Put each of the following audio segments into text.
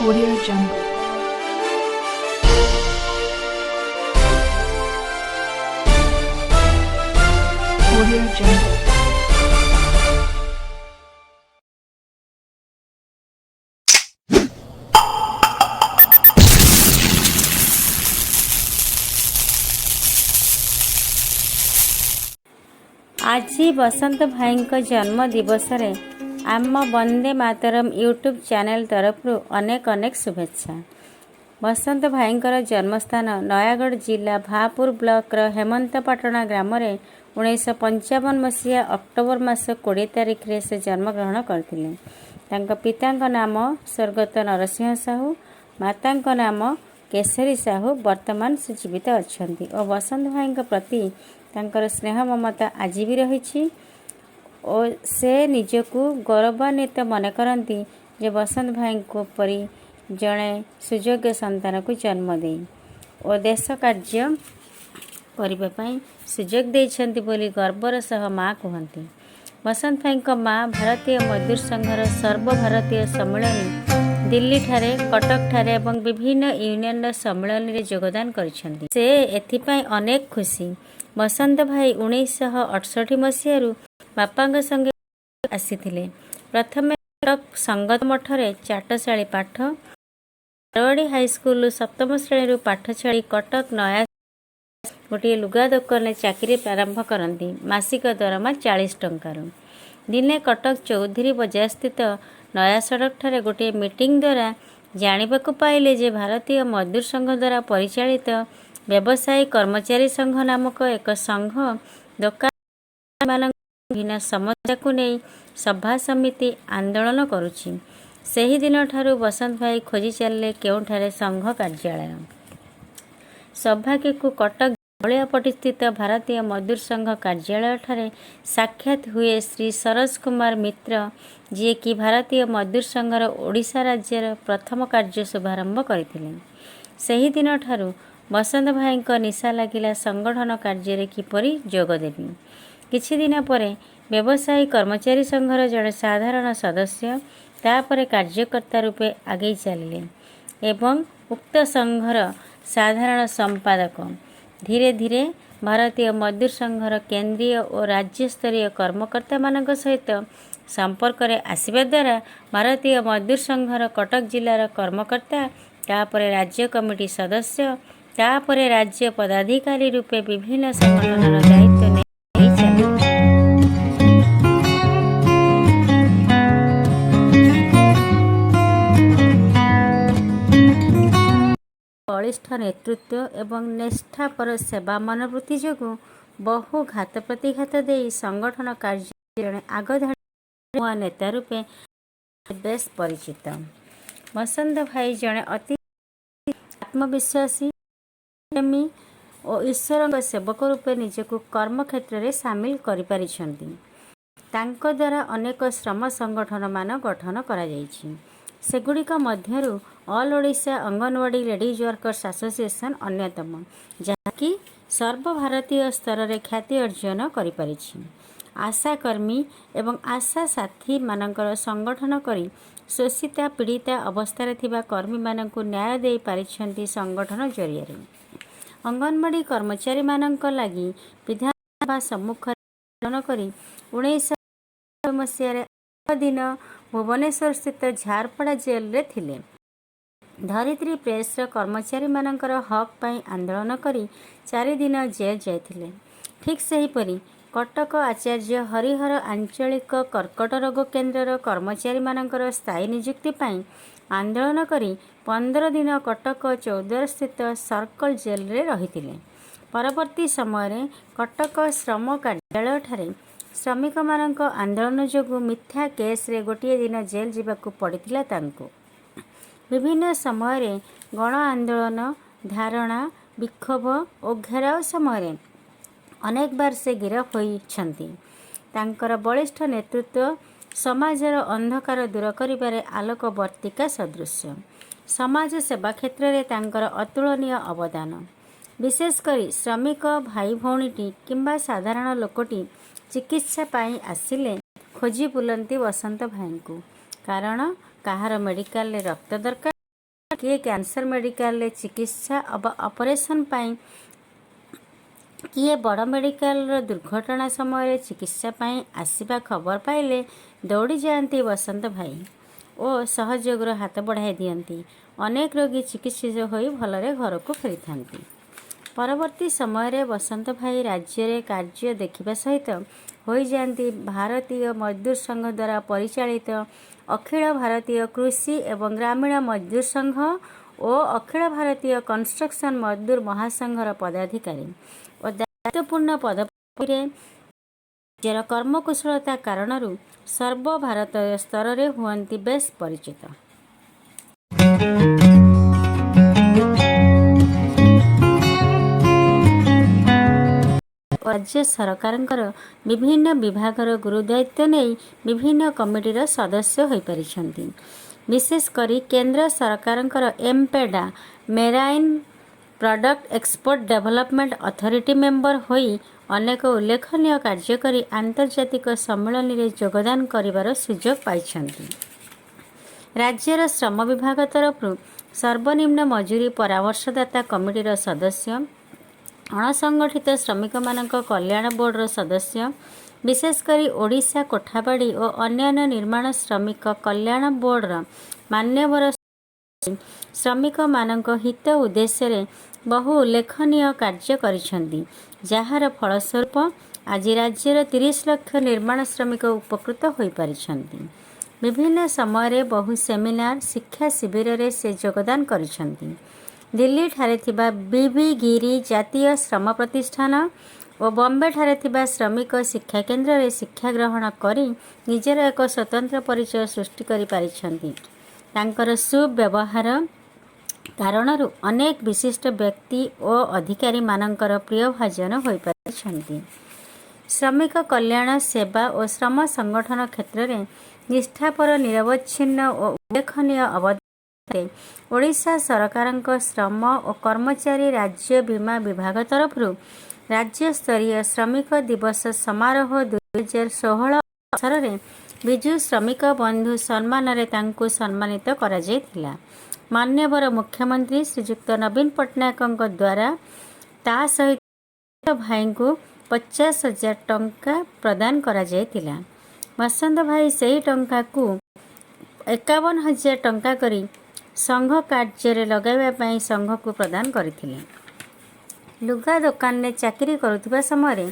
Audio Jungle. Audio Jungle. ଆଜି ବସନ୍ତ ଭାଇଙ୍କ ଜନ୍ମ ଦିବସରେ ଆମ ବନ୍ଦେ ମାତରମ୍ ୟୁଟ୍ୟୁବ୍ ଚ୍ୟାନେଲ୍ ତରଫରୁ ଅନେକ ଅନେକ ଶୁଭେଚ୍ଛା। ବସନ୍ତ ଭାଇଙ୍କର ଜନ୍ମସ୍ଥାନ ନୟାଗଡ଼ ଜିଲ୍ଲା ଭାପୁର ବ୍ଲକର ହେମନ୍ତପାଟଣା ଗ୍ରାମରେ 1955 ମସିହା ଅକ୍ଟୋବର ମାସ 20 ତାରିଖରେ ସେ ଜନ୍ମଗ୍ରହଣ କରିଥିଲେ। ତାଙ୍କ ପିତାଙ୍କ ନାମ ସ୍ୱର୍ଗତ ନରସିଂହ ସାହୁ, ମାତାଙ୍କ ନାମ କେଶରୀ ସାହୁ। ବର୍ତ୍ତମାନ ସେ ଜୀବିତ ଅଛନ୍ତି ଓ ବସନ୍ତ ଭାଇଙ୍କ ପ୍ରତି ତାଙ୍କର ସ୍ନେହ ମମତା ଆଜି ବି ରହିଛି ଓ ସେ ନିଜକୁ ଗୌରବାନ୍ୱିତ ମନେ କରନ୍ତି ଯେ ବସନ୍ତ ଭାଇଙ୍କ ପରି ଜଣେ ସୁଯୋଗ୍ୟ ସନ୍ତାନକୁ ଜନ୍ମ ଦେଇ ଓ ଦେଶ କାର୍ଯ୍ୟ କରିବା ପାଇଁ ସୁଯୋଗ ଦେଇଛନ୍ତି ବୋଲି ଗର୍ବର ସହ ମା କୁହନ୍ତି। ବସନ୍ତ ଭାଇଙ୍କ ମା ଭାରତୀୟ ମଜଦୁର ସଂଘର ସର୍ବଭାରତୀୟ ସମ୍ମିଳନୀ ଦିଲ୍ଲୀଠାରେ, କଟକଠାରେ ଏବଂ ବିଭିନ୍ନ ୟୁନିୟନର ସମ୍ମିଳନୀରେ ଯୋଗଦାନ କରିଛନ୍ତି। ସେ ଏଥିପାଇଁ ଅନେକ ଖୁସି। ବସନ୍ତ ଭାଇ 1968 ମସିହାରୁ ବାପାଙ୍କ ସଙ୍ଗେ ଆସିଥିଲେ। ପ୍ରଥମେ କଟକ ସଙ୍ଗତ ମଠରେ ଚାଟଶାଳୀ ପାଠ, ମାରୱାଡ଼ି ହାଇସ୍କୁଲରୁ ସପ୍ତମ ଶ୍ରେଣୀରୁ ପାଠ ଛାଡ଼ି କଟକ ନୟା ଗୋଟିଏ ଲୁଗା ଦୋକାନରେ ଚାକିରି ପ୍ରାରମ୍ଭ କରନ୍ତି ମାସିକ ଦରମା 40 ଟଙ୍କାରୁ। ଦିନେ କଟକ ଚୌଧୁରୀ ବଜାରସ୍ଥିତ ନୟା ସଡ଼କଠାରେ ଗୋଟିଏ ମିଟିଂ ଦ୍ୱାରା ଜାଣିବାକୁ ପାଇଲେ ଯେ ଭାରତୀୟ ମଜଦୁର ସଂଘ ଦ୍ୱାରା ପରିଚାଳିତ ବ୍ୟବସାୟୀ କର୍ମଚାରୀ ସଂଘ ନାମକ ଏକ ସଂଘ ଦୋକାନୀମାନଙ୍କ ବିଭିନ୍ନ ସମସ୍ୟାକୁ ନେଇ ସଭା ସମିତି ଆନ୍ଦୋଳନ କରୁଛି। ସେହିଦିନଠାରୁ ବସନ୍ତ ଭାଇ ଖୋଜି ଚାଲିଲେ କେଉଁଠାରେ ସଂଘ କାର୍ଯ୍ୟାଳୟ। ସୌଭାଗ୍ୟକୁ କଟକ ଜଉଳିଆପଟିସ୍ଥିତ ଭାରତୀୟ ମଜଦୁର ସଂଘ କାର୍ଯ୍ୟାଳୟଠାରେ ସାକ୍ଷାତ ହୁଏ ଶ୍ରୀ ସରୋଜ କୁମାର ମିତ୍ର, ଯିଏକି ଭାରତୀୟ ମଜଦୁର ସଂଘର ଓଡ଼ିଶା ରାଜ୍ୟର ପ୍ରଥମ କାର୍ଯ୍ୟ ଶୁଭାରମ୍ଭ କରିଥିଲେ। ସେହିଦିନଠାରୁ ବସନ୍ତ ଭାଇଙ୍କ ନିଶା ଲାଗିଲା ସଂଗଠନ କାର୍ଯ୍ୟରେ କିପରି ଯୋଗ ଦେବି। କିଛିଦିନ ପରେ ବ୍ୟବସାୟୀ କର୍ମଚାରୀ ସଂଘର ଜଣେ ସାଧାରଣ ସଦସ୍ୟ, ତାପରେ କାର୍ଯ୍ୟକର୍ତ୍ତା ରୂପେ ଆଗେଇ ଚାଲିଲେ ଏବଂ ଉକ୍ତ ସଂଘର ସାଧାରଣ ସମ୍ପାଦକ, ଧୀରେ ଧୀରେ ଭାରତୀୟ ମଜଦୁର ସଂଘର କେନ୍ଦ୍ରୀୟ ଓ ରାଜ୍ୟସ୍ତରୀୟ କର୍ମକର୍ତ୍ତାମାନଙ୍କ ସହିତ ସମ୍ପର୍କରେ ଆସିବା ଦ୍ୱାରା ଭାରତୀୟ ମଜଦୁର ସଂଘର କଟକ ଜିଲ୍ଲାର କର୍ମକର୍ତ୍ତା, ତାପରେ ରାଜ୍ୟ କମିଟି ସଦସ୍ୟ, ତାପରେ ରାଜ୍ୟ ପଦାଧିକାରୀ ରୂପେ ବିଭିନ୍ନ ସଂଗଠନର ଦାୟିତ୍ୱ ନେଇ ଚାଲିଲେ। ବଳିଷ୍ଠ ନେତୃତ୍ୱ ଏବଂ ନିଷ୍ଠାପର ସେବା ମନୋବୃତ୍ତି ଯୋଗୁଁ ବହୁ ଘାତ ପ୍ରତିଘାତ ଦେଇ ସଂଗଠନ କାର୍ଯ୍ୟରେ ଜଣେ ଆଗଧାଡ଼ିର ନେତା ରୂପେ ବେଶ୍ ପରିଚିତ। ବସନ୍ତ ଭାଇ ଜଣେ ଅତି ଆତ୍ମବିଶ୍ୱାସୀ, ପ୍ରେମୀ ଓ ଈଶ୍ୱରଙ୍କ ସେବକ ରୂପେ ନିଜକୁ କର୍ମକ୍ଷେତ୍ରରେ ସାମିଲ କରିପାରିଛନ୍ତି। ତାଙ୍କ ଦ୍ୱାରା ଅନେକ ଶ୍ରମ ସଂଗଠନମାନ ଗଠନ କରାଯାଇଛି। ସେଗୁଡ଼ିକ ମଧ୍ୟରୁ all Odisha anganwadi ladies workers association ଅନ୍ୟତମ, ଯାହାକି ସର୍ବଭାରତୀୟ ସ୍ତରରେ ଖ୍ୟାତି ଅର୍ଜନ କରିପାରିଛି। ଆଶାକର୍ମୀ ଏବଂ ଆଶା ସାଥୀମାନଙ୍କର ସଂଗଠନ କରି ଶୋଷିତା ପୀଡ଼ିତା ଅବସ୍ଥାରେ ଥିବା କର୍ମୀମାନଙ୍କୁ ନ୍ୟାୟ ଦେଇପାରିଛନ୍ତି ସଂଗଠନ ଜରିଆରେ। ଅଙ୍ଗନବାଡ଼ି କର୍ମଚାରୀମାନଙ୍କ ଲାଗି ବିଧାନସଭା ସମ୍ମୁଖରେ ଆନ୍ଦୋଳନ କରି 1990 ମସିହାରେ 8 ଦିନ ଭୁବନେଶ୍ୱରସ୍ଥିତ ଝାରପଡ଼ା ଜେଲରେ ଥିଲେ। ଧରିତ୍ରୀ ପ୍ରେସର କର୍ମଚାରୀମାନଙ୍କର ହକ୍ ପାଇଁ ଆନ୍ଦୋଳନ କରି 4 ଦିନ ଜେଲ୍ ଯାଇଥିଲେ। ଠିକ୍ ସେହିପରି କଟକ ଆଚାର୍ଯ୍ୟ ହରିହର ଆଞ୍ଚଳିକ କର୍କଟ ରୋଗ କେନ୍ଦ୍ରର କର୍ମଚାରୀମାନଙ୍କର ସ୍ଥାୟୀ ନିଯୁକ୍ତି ପାଇଁ ଆନ୍ଦୋଳନ କରି 15 ଦିନ କଟକ ଚୌଦ୍ୱାରସ୍ଥିତ ସର୍କଲ ଜେଲରେ ରହିଥିଲେ। ପରବର୍ତ୍ତୀ ସମୟରେ କଟକ ଶ୍ରମ କାର୍ଯ୍ୟାଳୟଠାରେ ଶ୍ରମିକମାନଙ୍କ ଆନ୍ଦୋଳନ ଯୋଗୁଁ ମିଥ୍ୟା କେସ୍ରେ ଗୋଟିଏ ଦିନ ଜେଲ୍ ଯିବାକୁ ପଡ଼ିଥିଲା ତାଙ୍କୁ। ବିଭିନ୍ନ ସମୟରେ ଗଣ ଆନ୍ଦୋଳନ, ଧାରଣା, ବିକ୍ଷୋଭ ଓ ଘେରାଉ ସମୟରେ ଅନେକବାର ସେ ଗିରଫ ହୋଇଛନ୍ତି। ତାଙ୍କର ବଳିଷ୍ଠ ନେତୃତ୍ୱ ସମାଜର ଅନ୍ଧକାର ଦୂର କରିବାରେ ଆଲୋକବର୍ତ୍ତିକା ସଦୃଶ। ସମାଜ ସେବା କ୍ଷେତ୍ରରେ ତାଙ୍କର ଅତୁଳନୀୟ ଅବଦାନ। ବିଶେଷ କରି ଶ୍ରମିକ ଭାଇ ଭଉଣୀଟି କିମ୍ବା ସାଧାରଣ ଲୋକଟି ଚିକିତ୍ସା ପାଇଁ ଆସିଲେ ଖୋଜି ବୁଲନ୍ତି ବସନ୍ତ ଭାଇଙ୍କୁ। କାରଣ କାହାର ମେଡ଼ିକାଲରେ ରକ୍ତ ଦରକାର। କିଏ କ୍ୟାନ୍ସର ମେଡ଼ିକାଲରେ ଚିକିତ୍ସା ଅବା ଅପରେସନ୍ ପାଇଁ, କିଏ ବଡ଼ ମେଡ଼ିକାଲର ଦୁର୍ଘଟଣା ସମୟରେ ଚିକିତ୍ସା ପାଇଁ ଆସିବା ଖବର ପାଇଲେ ଦୌଡ଼ିଯାଆନ୍ତି ବସନ୍ତ ଭାଇ ଓ ସହଯୋଗର ହାତ ବଢ଼ାଇ ଦିଅନ୍ତି। ଅନେକ ରୋଗୀ ଚିକିତ୍ସିତ ହୋଇ ଭଲରେ ଘରକୁ ଫେରିଥାନ୍ତି। ପରବର୍ତ୍ତୀ ସମୟରେ ବସନ୍ତ ଭାଇ ରାଜ୍ୟରେ କାର୍ଯ୍ୟ ଦେଖିବା ସହିତ ହୋଇଯାଆନ୍ତି ଭାରତୀୟ ମଜଦୁର ସଂଘ ଦ୍ୱାରା ପରିଚାଳିତ ଅଖିଳ ଭାରତୀୟ କୃଷି ଏବଂ ଗ୍ରାମୀଣ ମଜଦୁର ସଂଘ ଓ ଅଖିଳ ଭାରତୀୟ କନଷ୍ଟ୍ରକ୍ସନ୍ ମଜଦୁର ମହାସଂଘର ପଦାଧିକାରୀ ଓ ଦାୟିତ୍ୱପୂର୍ଣ୍ଣ ପଦପଦବୀରେ ନିଜର କର୍ମକୁଶଳତା କାରଣରୁ ସର୍ବଭାରତୀୟ ସ୍ତରରେ ହୁଅନ୍ତି ବେଶ୍ ପରିଚିତ। ରାଜ୍ୟ ସରକାରଙ୍କର ବିଭିନ୍ନ ବିଭାଗର ଗୁରୁଦାୟିତ୍ୱ ନେଇ ବିଭିନ୍ନ କମିଟିର ସଦସ୍ୟ ହୋଇପାରିଛନ୍ତି। ବିଶେଷ କରି କେନ୍ଦ୍ର ସରକାରଙ୍କର MPEDA, Marine Product Export Development Authority member ହୋଇ ଅନେକ ଉଲ୍ଲେଖନୀୟ କାର୍ଯ୍ୟ କରି ଆନ୍ତର୍ଜାତିକ ସମ୍ମିଳନୀରେ ଯୋଗଦାନ କରିବାର ସୁଯୋଗ ପାଇଛନ୍ତି। ରାଜ୍ୟର ଶ୍ରମ ବିଭାଗ ତରଫରୁ ସର୍ବନିମ୍ନ ମଜୁରୀ ପରାମର୍ଶଦାତା କମିଟିର ସଦସ୍ୟ, ଅଣସଂଗଠିତ ଶ୍ରମିକମାନଙ୍କ କଲ୍ୟାଣ ବୋର୍ଡ଼ର ସଦସ୍ୟ, ବିଶେଷ କରି ଓଡ଼ିଶା କୋଠାବାଡ଼ି ଓ ଅନ୍ୟାନ୍ୟ ନିର୍ମାଣ ଶ୍ରମିକ କଲ୍ୟାଣ ବୋର୍ଡ଼ର ମାନ୍ୟବର ଶ୍ରମିକମାନଙ୍କ ହିତ ଉଦ୍ଦେଶ୍ୟରେ ବହୁ ଉଲ୍ଲେଖନୀୟ କାର୍ଯ୍ୟ କରିଛନ୍ତି, ଯାହାର ଫଳସ୍ୱରୂପ ଆଜି ରାଜ୍ୟର 30 ଲକ୍ଷ ନିର୍ମାଣ ଶ୍ରମିକ ଉପକୃତ ହୋଇପାରିଛନ୍ତି। ବିଭିନ୍ନ ସମୟରେ ବହୁ ସେମିନାର, ଶିକ୍ଷା ଶିବିରରେ ସେ ଯୋଗଦାନ କରିଛନ୍ତି। ଦିଲ୍ଲୀଠାରେ ଥିବା ବି ଭି ଗିରି ଜାତୀୟ ଶ୍ରମ ପ୍ରତିଷ୍ଠାନ ଓ ବମ୍ବେଠାରେ ଥିବା ଶ୍ରମିକ ଶିକ୍ଷା କେନ୍ଦ୍ରରେ ଶିକ୍ଷା ଗ୍ରହଣ କରି ନିଜର ଏକ ସ୍ୱତନ୍ତ୍ର ପରିଚୟ ସୃଷ୍ଟି କରିପାରିଛନ୍ତି। ତାଙ୍କର ସୁବ୍ୟବହାର କାରଣରୁ ଅନେକ ବିଶିଷ୍ଟ ବ୍ୟକ୍ତି ଓ ଅଧିକାରୀମାନଙ୍କର ପ୍ରିୟଭାଜନ ହୋଇପାରିଛନ୍ତି। ଶ୍ରମିକ କଲ୍ୟାଣ, ସେବା ଓ ଶ୍ରମ ସଂଗଠନ କ୍ଷେତ୍ରରେ ନିଷ୍ଠାପର, ନିରବଚ୍ଛିନ୍ନ ଓ ଉଲ୍ଲେଖନୀୟ ଅବଦାନ ନିମନ୍ତେ ଓଡ଼ିଶା ସରକାରଙ୍କ ଶ୍ରମ ଓ କର୍ମଚାରୀ ରାଜ୍ୟ ବୀମା ବିଭାଗ ତରଫରୁ ରାଜ୍ୟସ୍ତରୀୟ ଶ୍ରମିକ ଦିବସ ସମାରୋହ 2016 ଅବସରରେ ବିଜୁ ଶ୍ରମିକ ବନ୍ଧୁ ସମ୍ମାନରେ ତାଙ୍କୁ ସମ୍ମାନିତ କରାଯାଇଥିଲା। ମାନ୍ୟବର ମୁଖ୍ୟମନ୍ତ୍ରୀ ଶ୍ରୀଯୁକ୍ତ ନବୀନ ପଟ୍ଟନାୟକଙ୍କ ଦ୍ୱାରା ତା ସହିତ ଭାଇଙ୍କୁ 50,000 ଟଙ୍କା ପ୍ରଦାନ କରାଯାଇଥିଲା। ବସନ୍ତ ଭାଇ ସେହି ଟଙ୍କାକୁ 51,000 ଟଙ୍କା କରି ସଂଘ କାର୍ଯ୍ୟରେ ଲଗାଇବା ପାଇଁ ସଂଘକୁ ପ୍ରଦାନ କରିଥିଲେ। ଲୁଗା ଦୋକାନରେ ଚାକିରି କରୁଥିବା ସମୟରେ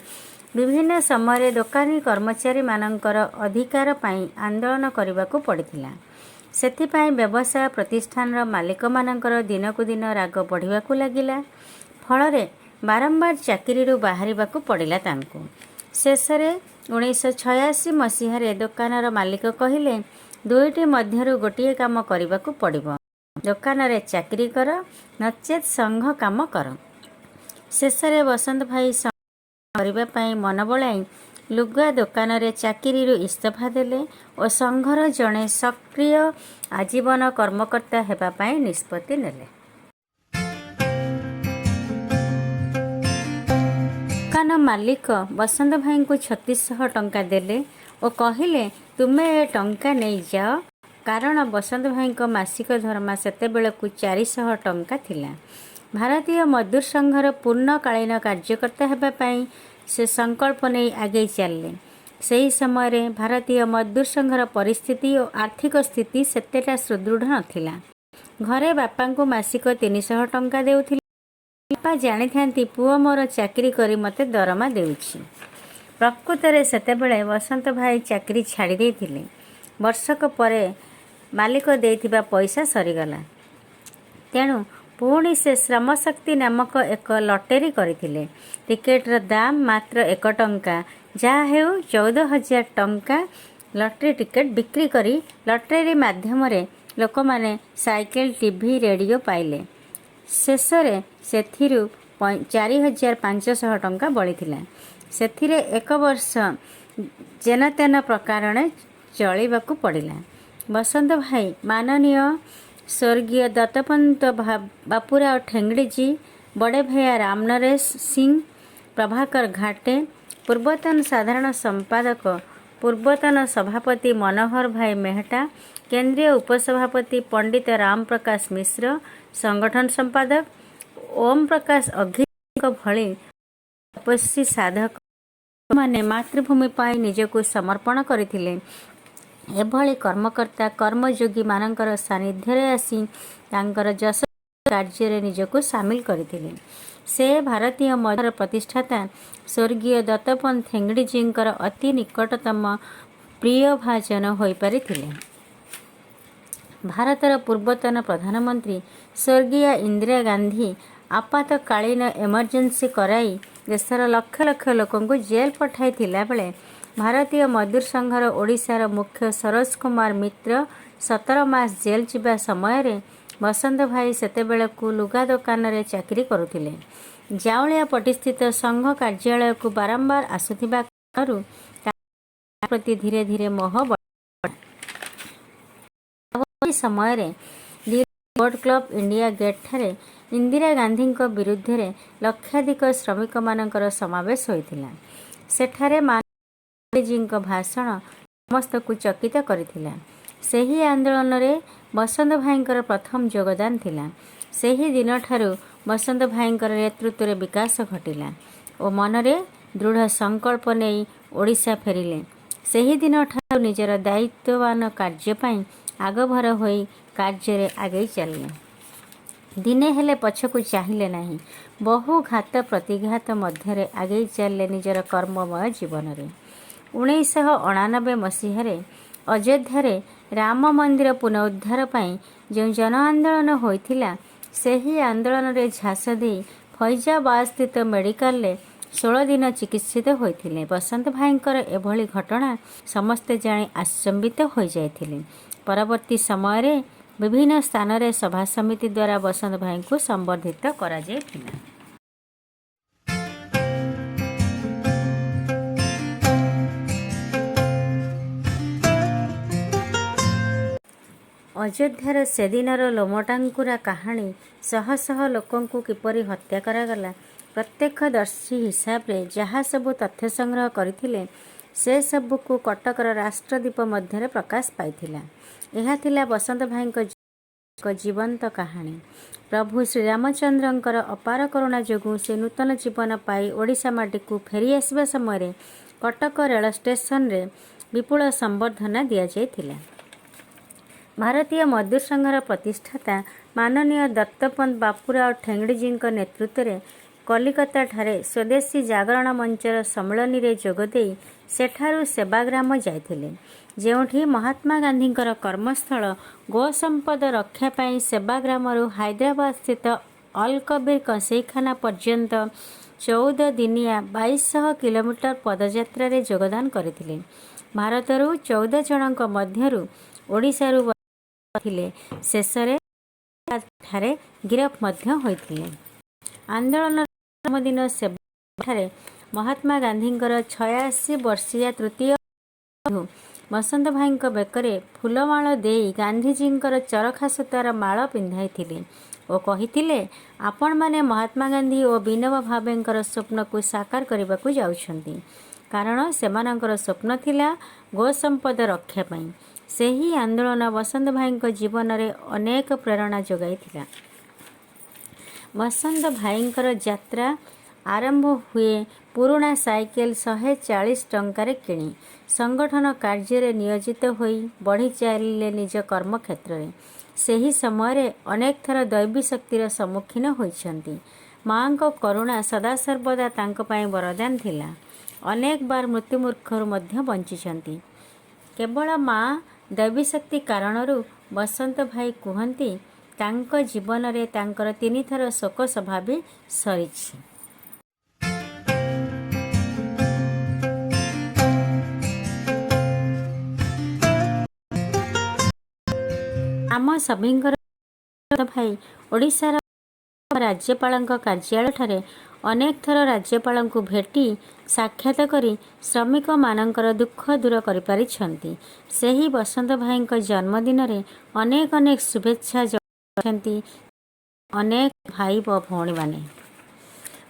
ବିଭିନ୍ନ ସମୟରେ ଦୋକାନୀ କର୍ମଚାରୀମାନଙ୍କର ଅଧିକାର ପାଇଁ ଆନ୍ଦୋଳନ କରିବାକୁ ପଡ଼ିଥିଲା। ସେଥିପାଇଁ ବ୍ୟବସାୟ ପ୍ରତିଷ୍ଠାନର ମାଲିକମାନଙ୍କର ଦିନକୁ ଦିନ ରାଗ ବଢ଼ିବାକୁ ଲାଗିଲା। ଫଳରେ ବାରମ୍ବାର ଚାକିରିରୁ ବାହାରିବାକୁ ପଡ଼ିଲା ତାଙ୍କୁ। ଶେଷରେ 1986 ମସିହାରେ ଦୋକାନର ମାଲିକ କହିଲେ, "ଦୁଇଟି ମଧ୍ୟରୁ ଗୋଟିଏ କାମ କରିବାକୁ ପଡ଼ିବ। ଦୋକାନରେ ଚାକିରି କର, ନଚେତ୍ ସଂଘ କାମ କର।" ଶେଷରେ ବସନ୍ତ ଭାଇ କରିବା ପାଇଁ ମନ ବଳାଇ ଲୁଗା ଦୋକାନରେ ଚାକିରିରୁ ଇସ୍ତଫା ଦେଲେ ଓ ସଂଘର ଜଣେ ସକ୍ରିୟ ଆଜୀବନ କର୍ମକର୍ତ୍ତା ହେବା ପାଇଁ ନିଷ୍ପତ୍ତି ନେଲେ। ଦୋକାନ ମାଲିକ ବସନ୍ତ ଭାଇଙ୍କୁ 3600 ଟଙ୍କା ଦେଲେ ଓ କହିଲେ, "ତୁମେ ଏ ଟଙ୍କା ନେଇ ଯାଅ।" କାରଣ ବସନ୍ତ ଭାଇଙ୍କ ମାସିକ ଦରମା ସେତେବେଳକୁ 400 ଟଙ୍କା ଥିଲା। ଭାରତୀୟ ମଜଦୁର ସଂଘର ପୂର୍ଣ୍ଣକାଳୀନ କାର୍ଯ୍ୟକର୍ତ୍ତା ହେବା ପାଇଁ ସେ ସଂକଳ୍ପ ନେଇ ଆଗେଇ ଚାଲିଲେ। ସେହି ସମୟରେ ଭାରତୀୟ ମଜଦୁର ସଂଘର ପରିସ୍ଥିତି ଓ ଆର୍ଥିକ ସ୍ଥିତି ସେତେଟା ସୁଦୃଢ଼ ନଥିଲା। ଘରେ ବାପାଙ୍କୁ ମାସିକ 300 ଟଙ୍କା ଦେଉଥିଲେ। ବାପା ଜାଣିଥାନ୍ତି, ପୁଅ ମୋର ଚାକିରି କରି ମୋତେ ଦରମା ଦେଉଛି। ପ୍ରକୃତରେ ସେତେବେଳେ ବସନ୍ତ ଭାଇ ଚାକିରି ଛାଡ଼ି ଦେଇଥିଲେ। ବର୍ଷକ ପରେ ମାଲିକ ଦେଇଥିବା ପଇସା ସରିଗଲା। ତେଣୁ ପୁଣି ସେ ଶ୍ରମଶକ୍ତି ନାମକ ଏକ ଲଟେରୀ କରିଥିଲେ। ଟିକେଟର ଦାମ ମାତ୍ର 1 ଟଙ୍କା। ଯାହା ହେଉ 14,000 ଟଙ୍କା ଲଟେରୀ ଟିକେଟ ବିକ୍ରି କରି ଲଟେରୀ ମାଧ୍ୟମରେ ଲୋକମାନେ ସାଇକେଲ, ଟିଭି, ରେଡ଼ିଓ ପାଇଲେ। ଶେଷରେ ସେଥିରୁ 4500 ଟଙ୍କା ବଳିଥିଲା। ସେଥିରେ ଏକ ବର୍ଷ ଯେନତେନ ପ୍ରକାରେଣ ଚଳିବାକୁ ପଡ଼ିଲା। ବସନ୍ତ ଭାଇ ମାନନୀୟ ସ୍ୱର୍ଗୀୟ ଦତ୍ତପନ୍ତ ବାପୁରାଓ ଠେଙ୍ଗଡ଼ିଜୀ, ବଡ଼େ ଭୈୟା ରାମନରେଶ ସିଂ, ପ୍ରଭାକର ଘାଟେ, ପୂର୍ବତନ ସାଧାରଣ ସମ୍ପାଦକ, ପୂର୍ବତନ ସଭାପତି ମନୋହର ଭାଇ ମେହଟା, କେନ୍ଦ୍ରୀୟ ଉପସଭାପତି ପଣ୍ଡିତ ରାମପ୍ରକାଶ ମିଶ୍ର, ସଂଗଠନ ସମ୍ପାଦକ ଓମ୍ ପ୍ରକାଶ ଅଘୀଙ୍କ ଭଳି ତପସ୍ୱୀ ସାଧକମାନେ ମାତୃଭୂମି ପାଇଁ ନିଜକୁ ସମର୍ପଣ କରିଥିଲେ। ଏଭଳି କର୍ମକର୍ତ୍ତା କର୍ମଯୋଗୀମାନଙ୍କର ସାନ୍ନିଧ୍ୟରେ ଆସି ତାଙ୍କର ଯଶସ୍ୱୀ କାର୍ଯ୍ୟରେ ନିଜକୁ ସାମିଲ କରିଥିଲେ। ସେ ଭାରତୀୟ ମଜଦୁର ପ୍ରତିଷ୍ଠାତା ସ୍ୱର୍ଗୀୟ ଦତ୍ତୋପନ୍ତ ଠେଙ୍ଗଡ଼ିଜୀଙ୍କର ଅତି ନିକଟତମ ପ୍ରିୟଭାଜନ ହୋଇପାରିଥିଲେ। ଭାରତର ପୂର୍ବତନ ପ୍ରଧାନମନ୍ତ୍ରୀ ସ୍ୱର୍ଗୀୟା ଇନ୍ଦିରା ଗାନ୍ଧୀ ଆପାତକାଳୀନ ଏମର୍ଜେନ୍ସି କରାଇ ଦେଶର ଲକ୍ଷ ଲକ୍ଷ ଲୋକଙ୍କୁ ଜେଲ୍ ପଠାଇଥିଲାବେଳେ ଭାରତୀୟ ମଜଦୁର ସଂଘର ଓଡ଼ିଶାର ମୁଖ୍ୟ ସରୋଜ କୁମାର ମିତ୍ର 17 ମାସ ଜେଲ୍ ଯିବା ସମୟରେ ବସନ୍ତ ଭାଇ ସେତେବେଳକୁ ଲୁଗା ଦୋକାନରେ ଚାକିରି କରୁଥିଲେ। ଜାଉଁଳିଆପଟିସ୍ଥିତ ସଂଘ କାର୍ଯ୍ୟାଳୟକୁ ବାରମ୍ବାର ଆସୁଥିବା କାରଣରୁ ତାଙ୍କ ପ୍ରତି ଧୀରେ ଧୀରେ ମୋହ ବଢ଼ିଲା। ପରବର୍ତ୍ତୀ ସମୟରେ ଦିଲ୍ଲୀ ବୋଟ୍ କ୍ଲବ ଇଣ୍ଡିଆ ଗେଟ୍ଠାରେ ଇନ୍ଦିରା ଗାନ୍ଧୀଙ୍କ ବିରୁଦ୍ଧରେ ଲକ୍ଷାଧିକ ଶ୍ରମିକମାନଙ୍କର ସମାବେଶ ହୋଇଥିଲା। ସେଠାରେ ମାନନୀୟ ଗାନ୍ଧିଜୀଙ୍କ ଭାଷଣ ସମସ୍ତଙ୍କୁ ଚକିତ କରିଥିଲା। ସେହି ଆନ୍ଦୋଳନରେ ବସନ୍ତ ଭାଇଙ୍କର ପ୍ରଥମ ଯୋଗଦାନ ଥିଲା। ସେହି ଦିନଠାରୁ ବସନ୍ତ ଭାଇଙ୍କର ନେତୃତ୍ୱରେ ବିକାଶ ଘଟିଲା ଓ ମନରେ ଦୃଢ଼ ସଂକଳ୍ପ ନେଇ ଓଡ଼ିଶା ଫେରିଲେ। ସେହିଦିନଠାରୁ ନିଜର ଦାୟିତ୍ୱବାନ କାର୍ଯ୍ୟ ପାଇଁ ଆଗଭର ହୋଇ କାର୍ଯ୍ୟରେ ଆଗେଇ ଚାଲିଲେ। ଦିନେ ହେଲେ ପଛକୁ ଚାହିଁଲେ ନାହିଁ। ବହୁ ଘାତ ପ୍ରତିଘାତ ମଧ୍ୟରେ ଆଗେଇ ଚାଲିଲେ ନିଜର କର୍ମମୟ ଜୀବନରେ। 1989 ମସିହାରେ ଅଯୋଧ୍ୟାରେ ରାମ ମନ୍ଦିର ପୁନରୁଦ୍ଧାର ପାଇଁ ଯେଉଁ ଜନ ଆନ୍ଦୋଳନ ହୋଇଥିଲା, ସେହି ଆନ୍ଦୋଳନରେ ଝାସ ଦେଇ ଫୈଜାବାଦସ୍ଥିତ ମେଡ଼ିକାଲରେ 16 ଦିନ ଚିକିତ୍ସିତ ହୋଇଥିଲେ। ବସନ୍ତ ଭାଇଙ୍କର ଏଭଳି ଘଟଣା ସମସ୍ତେ ଜାଣି ଆଶ୍ଚମ୍ବିତ ହୋଇଯାଇଥିଲେ। ପରବର୍ତ୍ତୀ ସମୟରେ ବିଭିନ୍ନ ସ୍ଥାନରେ ସଭାସମିତି ଦ୍ୱାରା ବସନ୍ତ ଭାଇଙ୍କୁ ସମ୍ବର୍ଦ୍ଧିତ କରାଯାଇଥିଲା। ଅଯୋଧ୍ୟାର ସେଦିନର ଲୋମଟାଙ୍କୁରା କାହାଣୀ, ଶହ ଶହ ଲୋକଙ୍କୁ କିପରି ହତ୍ୟା କରାଗଲା, ପ୍ରତ୍ୟକ୍ଷଦର୍ଶୀ ହିସାବରେ ଯାହାସବୁ ତଥ୍ୟ ସଂଗ୍ରହ କରିଥିଲେ, ସେସବୁକୁ କଟକର ରାଷ୍ଟ୍ରଦୀପ ମଧ୍ୟରେ ପ୍ରକାଶ ପାଇଥିଲା। ଏହା ଥିଲା ବସନ୍ତ ଭାଇଙ୍କ ଏକ ଜୀବନ୍ତ କାହାଣୀ। ପ୍ରଭୁ ଶ୍ରୀରାମଚନ୍ଦ୍ରଙ୍କର ଅପାର କରୁଣା ଯୋଗୁଁ ସେ ନୂତନ ଜୀବନ ପାଇ ଓଡ଼ିଶା ମାଟିକୁ ଫେରିଆସିବା ସମୟରେ କଟକ ରେଳ ଷ୍ଟେସନରେ ବିପୁଳ ସମ୍ବର୍ଦ୍ଧନା ଦିଆଯାଇଥିଲା। ଭାରତୀୟ ମଜଦୁର ସଂଘର ପ୍ରତିଷ୍ଠାତା ମାନନୀୟ ଦତ୍ତୋପନ୍ତ ବାପୁରାଓ ଠେଙ୍ଗଡ଼ିଜୀଙ୍କ ନେତୃତ୍ୱରେ କଲିକତାଠାରେ ସ୍ୱଦେଶୀ ଜାଗରଣ ମଞ୍ଚର ସମ୍ମିଳନୀରେ ଯୋଗଦେଇ ସେଠାରୁ ସେବାଗ୍ରାମ ଯାଇଥିଲେ, ଯେଉଁଠି ମହାତ୍ମା ଗାନ୍ଧୀଙ୍କର କର୍ମସ୍ଥଳ। ଗୋସମ୍ପଦ ରକ୍ଷା ପାଇଁ ସେବାଗ୍ରାମରୁ ହାଇଦ୍ରାବାଦସ୍ଥିତ ଅଲକବୀର କସେଇଖାନା ପର୍ଯ୍ୟନ୍ତ 14 ଦିନିଆ 2200 କିଲୋମିଟର ପଦଯାତ୍ରାରେ ଯୋଗଦାନ କରିଥିଲେ। ଭାରତରୁ 14 ଜଣଙ୍କ ମଧ୍ୟରୁ ଓଡ଼ିଶାରୁ ଥିଲେ। ଶେଷରେ ଠାରେ ଗିରଫ ମଧ୍ୟ ହୋଇଥିଲେ। ଆନ୍ଦୋଳନର ପ୍ରଥମ ଦିନ ସେବାଠାରେ ମହାତ୍ମା ଗାନ୍ଧୀଙ୍କର 86 ବର୍ଷୀୟା ତୃତୀୟ ବନ୍ଧୁ ବସନ୍ତ ଭାଇଙ୍କ ବେକରେ ଫୁଲମାଳ ଦେଇ ଗାନ୍ଧିଜୀଙ୍କର ଚରଖା ସୂତାର ମାଳ ପିନ୍ଧାଇଥିଲେ ଓ କହିଥିଲେ, ଆପଣମାନେ ମହାତ୍ମା ଗାନ୍ଧୀ ଓ ବିନୋବା ଭାବେଙ୍କର ସ୍ୱପ୍ନକୁ ସାକାର କରିବାକୁ ଯାଉଛନ୍ତି। କାରଣ ସେମାନଙ୍କର ସ୍ୱପ୍ନ ଥିଲା ଗୋସମ୍ପଦ ରକ୍ଷା ପାଇଁ। ସେହି ଆନ୍ଦୋଳନ ବସନ୍ତ ଭାଇଙ୍କ ଜୀବନରେ ଅନେକ ପ୍ରେରଣା ଯୋଗାଇଥିଲା। ବସନ୍ତ ଭାଇଙ୍କର ଯାତ୍ରା ଆରମ୍ଭ ହୁଏ ପୁରୁଣା ସାଇକେଲ 140 ଟଙ୍କାରେ କିଣି। ସଂଗଠନ କାର୍ଯ୍ୟରେ ନିୟୋଜିତ ହୋଇ ବଢ଼ି ଚାଲିଲେ ନିଜ କର୍ମକ୍ଷେତ୍ରରେ। ସେହି ସମୟରେ ଅନେକ ଥର ଦୈବୀ ଶକ୍ତିର ସମ୍ମୁଖୀନ ହୋଇଛନ୍ତି। ମା'ଙ୍କ କରୁଣା ସଦାସର୍ବଦା ତାଙ୍କ ପାଇଁ ବରଦାନ ଥିଲା। ଅନେକ ବାର ମୃତ୍ୟୁମୁଖରୁ ମଧ୍ୟ ବଞ୍ଚିଛନ୍ତି। କେବଳ ମା ଦୈବୀଶକ୍ତି କାରଣରୁ ବସନ୍ତ ଭାଇ କୁହନ୍ତି, ତାଙ୍କ ଜୀବନରେ ତାଙ୍କର ତିନିଥର ଶୋକସଭା ବି ସରିଛି। ଆମ ସଭିଙ୍କର ଭାଇ ଓଡ଼ିଶାର ରାଜ୍ୟପାଳଙ୍କ କାର୍ଯ୍ୟାଳୟଠାରେ ଅନେକ ଥର ରାଜ୍ୟପାଳଙ୍କୁ ଭେଟି ସାକ୍ଷାତ କରି ଶ୍ରମିକମାନଙ୍କର ଦୁଃଖ ଦୂର କରିପାରିଛନ୍ତି। ସେହି ବସନ୍ତ ଭାଇଙ୍କ ଜନ୍ମଦିନରେ ଅନେକ ଅନେକ ଶୁଭେଚ୍ଛା ଜଣାଇଛନ୍ତି ଅନେକ ଭାଇ ଓ ଭଉଣୀମାନେ।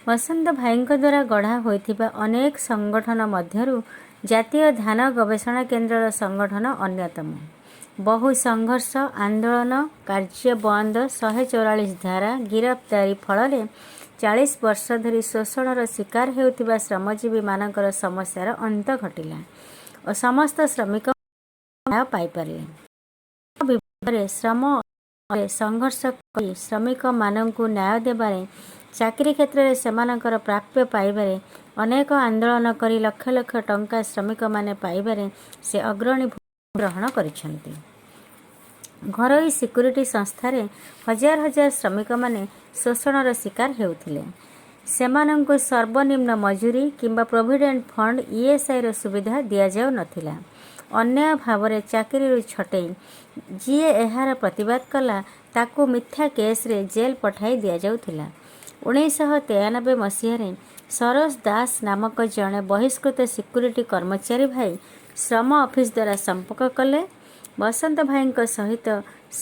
ବସନ୍ତ ଭାଇଙ୍କ ଦ୍ୱାରା ଗଢ଼ା ହୋଇଥିବା ଅନେକ ସଂଗଠନ ମଧ୍ୟରୁ ଜାତୀୟ ଧାନ ଗବେଷଣା କେନ୍ଦ୍ରର ସଂଗଠନ ଅନ୍ୟତମ। ବହୁ ସଂଘର୍ଷ, ଆନ୍ଦୋଳନ, କାର୍ଯ୍ୟ ବନ୍ଦ, 144 ଧାରା, ଗିରଫଦାରୀ ଫଳରେ 40 ବର୍ଷ ଧରି ଶୋଷଣର ଶିକାର ହେଉଥିବା ଶ୍ରମଜୀବୀମାନଙ୍କର ସମସ୍ୟାର ଅନ୍ତ ଘଟିଲା ଓ ସମସ୍ତ ଶ୍ରମିକ ନ୍ୟାୟ ପାଇପାରିଲେ। ବିରୁଦ୍ଧରେ ଶ୍ରମ ସଂଘର୍ଷ କରି ଶ୍ରମିକମାନଙ୍କୁ ନ୍ୟାୟ ଦେବାରେ, ଚାକିରି କ୍ଷେତ୍ରରେ ସେମାନଙ୍କର ପ୍ରାପ୍ୟ ପାଇବାରେ, ଅନେକ ଆନ୍ଦୋଳନ କରି ଲକ୍ଷ ଲକ୍ଷ ଟଙ୍କା ଶ୍ରମିକମାନେ ପାଇବାରେ ସେ ଅଗ୍ରଣୀ ଭୂମିକା ଗ୍ରହଣ କରିଛନ୍ତି। ଘରୋଇ ସିକ୍ୟୁରିଟି ସଂସ୍ଥାରେ ହଜାର ହଜାର ଶ୍ରମିକମାନେ ଶୋଷଣର ଶିକାର ହେଉଥିଲେ। ସେମାନଙ୍କୁ ସର୍ବନିମ୍ନ ମଜୁରୀ କିମ୍ବା ପ୍ରୋଭିଡେଣ୍ଟ ଫଣ୍ଡ, ଇଏସ୍ଆଇର ସୁବିଧା ଦିଆଯାଉ ନଥିଲା। ଅନ୍ୟାୟ ଭାବରେ ଚାକିରିରୁ ଛଟେଇ, ଯିଏ ଏହାର ପ୍ରତିବାଦ କଲା ତାକୁ ମିଥ୍ୟା କେସ୍ରେ ଜେଲ୍ ପଠାଇ ଦିଆଯାଉଥିଲା। 1993 ମସିହାରେ ସରୋଜ ଦାସ ନାମକ ଜଣେ ବହିଷ୍କୃତ ସିକ୍ୟୁରିଟି କର୍ମଚାରୀ ଭାଇ ଶ୍ରମ ଅଫିସ ଦ୍ୱାରା ସମ୍ପର୍କ କଲେ, ବସନ୍ତ ଭାଇଙ୍କ ସହିତ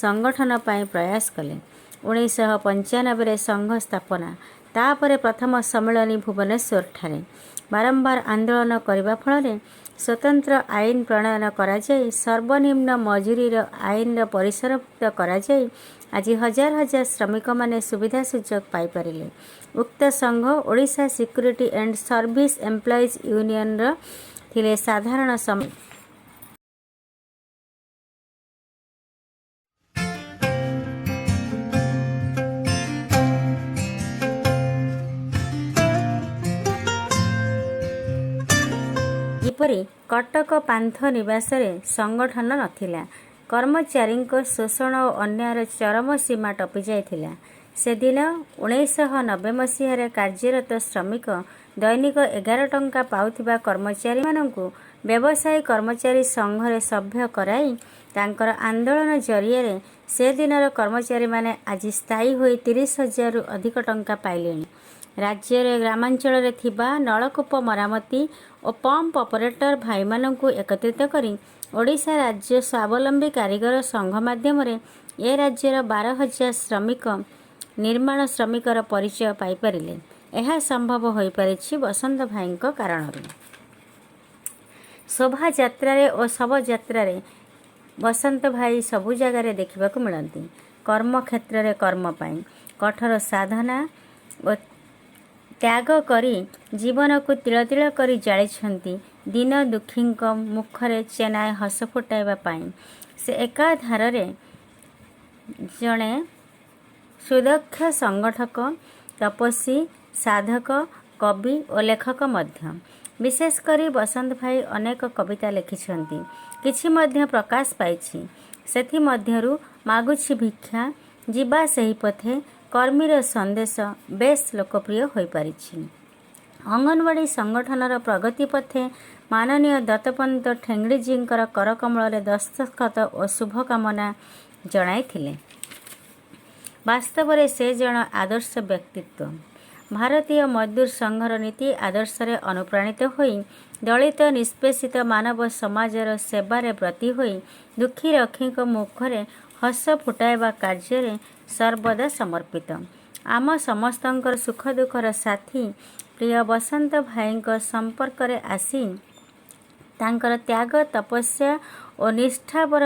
ସଂଗଠନ ପାଇଁ ପ୍ରୟାସ କଲେ। 1995ରେ ସଂଘ ସ୍ଥାପନା, ତାପରେ ପ୍ରଥମ ସମ୍ମିଳନୀ ଭୁବନେଶ୍ୱରଠାରେ। ବାରମ୍ବାର ଆନ୍ଦୋଳନ କରିବା ଫଳରେ ସ୍ୱତନ୍ତ୍ର ଆଇନ ପ୍ରଣୟନ କରାଯାଇ ସର୍ବନିମ୍ନ ମଜୁରୀର ଆଇନର ପରିସରଭୁକ୍ତ କରାଯାଇ ଆଜି ହଜାର ହଜାର ଶ୍ରମିକମାନେ ସୁବିଧା ସୁଯୋଗ ପାଇପାରିଲେ। ଉକ୍ତ ସଂଘ Odisha Security and Service Employees ୟୁନିୟନର ଥିଲେ ସାଧାରଣ ଯେପରି କଟକ ପାନ୍ଥ ନିବାସରେ ସଂଗଠନ ନଥିଲା। କର୍ମଚାରୀଙ୍କ ଶୋଷଣ ଓ ଅନ୍ୟାୟର ଚରମ ସୀମା ଟପିଯାଇଥିଲା। ସେଦିନ 1990 ମସିହାରେ କାର୍ଯ୍ୟରତ ଶ୍ରମିକ ଦୈନିକ 11 ଟଙ୍କା ପାଉଥିବା କର୍ମଚାରୀମାନଙ୍କୁ ବ୍ୟବସାୟୀ କର୍ମଚାରୀ ସଂଘରେ ସଭ୍ୟ କରାଇ ତାଙ୍କର ଆନ୍ଦୋଳନ ଜରିଆରେ ସେଦିନର କର୍ମଚାରୀମାନେ ଆଜି ସ୍ଥାୟୀ ହୋଇ 30,000ରୁ ଅଧିକ ଟଙ୍କା ପାଇଲେଣି। ରାଜ୍ୟରେ ଗ୍ରାମାଞ୍ଚଳରେ ଥିବା ନଳକୂପ ମରାମତି ଓ ପମ୍ପ ଅପରେଟର ଭାଇମାନଙ୍କୁ ଏକତ୍ରିତ କରି ଓଡ଼ିଶା ରାଜ୍ୟ ସ୍ୱାବଲମ୍ବୀ କାରିଗର ସଂଘ ମାଧ୍ୟମରେ ଏ ରାଜ୍ୟର 12,000 ଶ୍ରମିକ ନିର୍ମାଣ ଶ୍ରମିକର ପରିଚୟ ପାଇପାରିଲେ। ଏହା ସମ୍ଭବ ହୋଇପାରିଛି ବସନ୍ତ ଭାଇଙ୍କ କାରଣରୁ। ଶୋଭାଯାତ୍ରାରେ ଓ ଶବଯାତ୍ରାରେ ବସନ୍ତ ଭାଇ ସବୁ ଜାଗାରେ ଦେଖିବାକୁ ମିଳନ୍ତି। କର୍ମକ୍ଷେତ୍ରରେ କର୍ମ ପାଇଁ କଠୋର ସାଧନା ଓ ତ୍ୟାଗ କରି ଜୀବନକୁ ତିଳ ତିଳ କରି ଜାଳିଛନ୍ତି ଦୀନ ଦୁଃଖୀଙ୍କ ମୁଖରେ ଚେନାଏ ହସ ଫୁଟାଇବା ପାଇଁ। ସେ ଏକାଧାରରେ ଜଣେ ସୁଦକ୍ଷ ସଂଗଠକ, ତପସ୍ୱୀ, ସାଧକ, କବି ଓ ଲେଖକ ମଧ୍ୟ। ବିଶେଷ କରି ବସନ୍ତ ଭାଇ ଅନେକ କବିତା ଲେଖିଛନ୍ତି, କିଛି ମଧ୍ୟ ପ୍ରକାଶ ପାଇଛି। ସେଥିମଧ୍ୟରୁ ମାଗୁଛି ଭିକ୍ଷା, ଯିବା ସେହି ପଥେ, କର୍ମୀର ସନ୍ଦେଶ ବେଶ୍ ଲୋକପ୍ରିୟ ହୋଇପାରିଛି। ଅଙ୍ଗନବାଡ଼ି ସଂଗଠନର ପ୍ରଗତି ପଥେ ମାନନୀୟ ଦତ୍ତପନ୍ତ ଠେଙ୍ଗଡ଼ିଜୀଙ୍କର କରକମଳରେ ଦସ୍ତଖତ ଓ ଶୁଭକାମନା ଜଣାଇଥିଲେ। ବାସ୍ତବରେ ସେ ଜଣେ ଆଦର୍ଶ ବ୍ୟକ୍ତିତ୍ୱ। ଭାରତୀୟ ମଜଦୁର ସଂଘର ନୀତି ଆଦର୍ଶରେ ଅନୁପ୍ରାଣିତ ହୋଇ ଦଳିତ ନିଷ୍ପେଷିତ ମାନବ ସମାଜର ସେବାରେ ବ୍ରତୀ ହୋଇ ଦୁଃଖୀ ରଙ୍କଙ୍କ ମୁଖରେ ହସ ଫୁଟାଇବା କାର୍ଯ୍ୟରେ ସର୍ବଦା ସମର୍ପିତ। ଆମ ସମସ୍ତଙ୍କର ସୁଖ ଦୁଃଖର ସାଥୀ ପ୍ରିୟ ବସନ୍ତ ଭାଇଙ୍କ ସମ୍ପର୍କରେ ଆସି ତାଙ୍କର ତ୍ୟାଗ, ତପସ୍ୟା ଓ ନିଷ୍ଠାପର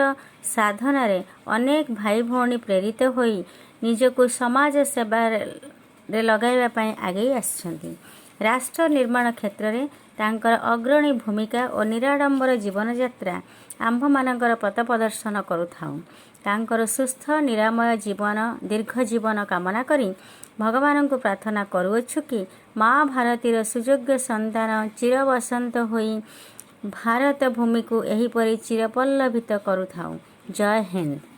ସାଧନାରେ ଅନେକ ଭାଇ ଭଉଣୀ ପ୍ରେରିତ ହୋଇ ନିଜକୁ ସମାଜ ସେବାରେ ଲଗାଇବା ପାଇଁ ଆଗେଇ ଆସିଛନ୍ତି। ରାଷ୍ଟ୍ର ନିର୍ମାଣ କ୍ଷେତ୍ରରେ ତାଙ୍କର ଅଗ୍ରଣୀ ଭୂମିକା ଓ ନିରାଡ଼ମ୍ବର ଜୀବନଯାତ୍ରା ଆମ୍ଭମାନଙ୍କର ପଥ ପ୍ରଦର୍ଶନ କରୁଥାଉ। ତାଙ୍କର ସୁସ୍ଥ ନିରାମୟ ଜୀବନ, ଦୀର୍ଘ ଜୀବନ କାମନା କରି ଭଗବାନଙ୍କୁ ପ୍ରାର୍ଥନା କରୁଅଛୁ କି ମା ଭାରତୀର ସୁଯୋଗ୍ୟ ସନ୍ତାନ ଚିରବସନ୍ତ ହୋଇ ଭାରତ ଭୂମିକୁ ଏହିପରି ଚିରପଲ୍ଲବିତ କରୁଥାଉ। ଜୟ ହିନ୍ଦ।